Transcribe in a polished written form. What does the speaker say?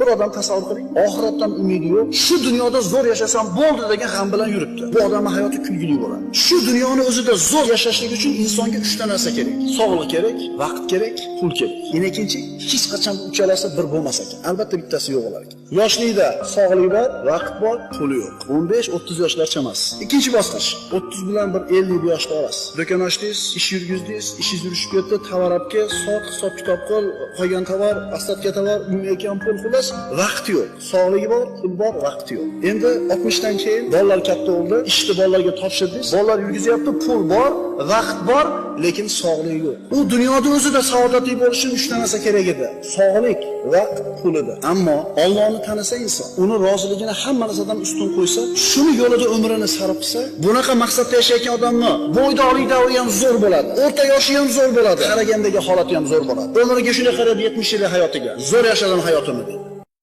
Bir odam tasavvur qiling, oxiratdan umidi yo'q, shu dunyoda zo'r yashasam bo'ldi degan g'am bilan yuribdi. Bu odamning hayoti kulgili bo'ladi. Shu dunyoni o'zida zo'r yashashlik uchun insonga 3 ta narsa kerak. Sog'liq kerak, vaqt kerak, pul kerak. Yana ikkinchi, hech qachon bu uchalasi bir bo'lmas ekan. Albatta bittasi yo'q bo'lar ekan. Yoshlikda sog'lik bor, vaqt bor, puli yo'q. 15-30 yoshlar chamasi. Ikkinchi bosqich, 30 bilan bir 50 yoshda orasi. Do'kon ochdingiz, ish yurgizdingiz, ishingiz yurishib ketdi, tovar olib kel, sot, hisob kitob qil, qolgan tovar, остатка tovar, unga pul, xullas, vaqt yo'q. Sog'ligi bor, pul bor, vaqt yo'q. Endi 60 dan keyin bolalar katta bo'ldi, ishni bolalarga topshirdingiz, bolalar yurgizyapti, pul bor, vaqt bor, lekin sog'ligi yo'q. U dunyoda o'zida saodatli bo'lish uchun 3 ta narsa kerak edi. Sog'lik, vaqt, pul edi. Ammo Allohni tanisa inson, uni roziligini hamma narsadan ustun qo'ysa, shuni yo'lida umrini sarf qilsa, bunaqa maqsadda yashayotgan odamni bo'ydoqlik davri ham zo'r bo'ladi, o'rta yoshi ham zo'r bo'ladi, qaragandagi holati ham zo'r bo'ladi. Umriga shunday qarab 70 yillik hayotiga, zo'r yashadim hayotimni deydi.